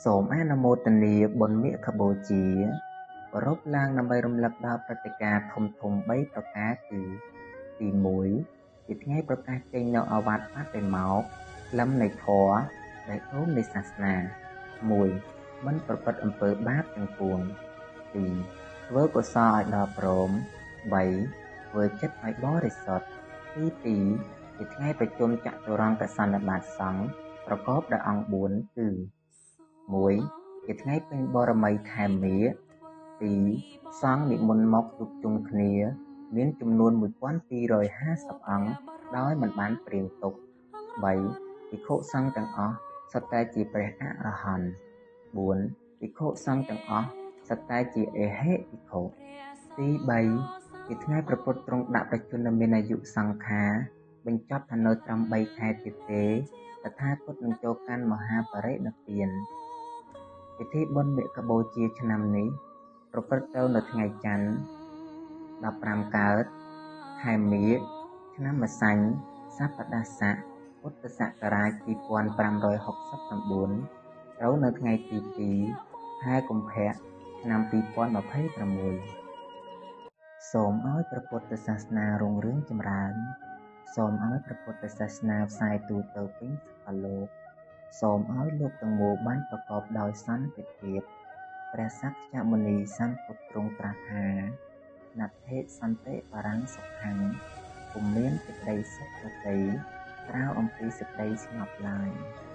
សូមអនុមោទនាបុណ្យមាឃបូជា ប្រារព្ធឡើងដើម្បីរំលឹកដល់ព្រឹត្តិការណ៍ធំៗ ៣ ប្រការគឺ ទី ១ ជាថ្ងៃប្រកាសចេញនូវឱវាទបតិមោក្ស ក្លឹមនៃធម៌ បេះដូងនៃសាសនា ១ មិនប្រព្រឹត្តអំពើបាបទាំងពួង ២ ធ្វើកុសលឲ្យដល់ព្រម ៣ ធ្វើចិត្តឲ្យបរិសុទ្ធ ទី ២ ជាថ្ងៃប្រជុំចតុរង្គសន្និបាតសង្ឃប្រកបដោយអង្គ ៤ គឺ ១ ជាថ្ងៃពេញបូរមីខែមាឃ ២ សង្ឃនិមន្តមកជួបជុំគ្នា មានចំនួន ១២៥០ អង្គដោយមិនបានព្រាងទុក ៣ ភិក្ខុសង្ឃទាំងអស់សុទ្ធតែជាព្រះអរហន្ត ៤ ភិក្ខុសង្ឃទាំងអស់សុទ្ធតែជាអេហិភិក្ខុ ទី ៣ ជាថ្ងៃព្រះពុទ្ធទ្រង់ដាក់ព្រះជន្មមានអាយុសង្ខារបញ្ចប់ថានៅត្រឹម ៣ ខែទៀតទេ តថាគតនឹងចូលកាន់មហាបរិនិព្វាន ពិធីបុណ្យមាឃបូជាឆ្នាំនេះ ប្រព្រឹត្តទៅនៅថ្ងៃច័ន្ទ ១៥ កើត ខែមាឃ ឆ្នាំម្សាញ់ សប្តាស័ក ពុទ្ធសករាជ ២៥៦៩ ត្រូវនៅថ្ងៃទី ២ ខែកុម្ភៈ ឆ្នាំ ២០២៦ សូមឲ្យព្រះពុទ្ធសាសនារុងរឿងចម្រើន សូមឲ្យព្រះពុទ្ធសាសនាផ្សាយទូទៅពេញសកលលោក សូមឲ្យលោកទាំងមូលបានប្រកបដោយសន្តិភាព ព្រះសក្យមុនីសម្ពុទ្ធទ្រង់ត្រាស់ថា ណដ្ឋិសន្តិបរំសុខំ ពុំមានសេចក្តីសុខដទៃក្រៅអំពីសេចក្តីស្ងប់ឡើយ។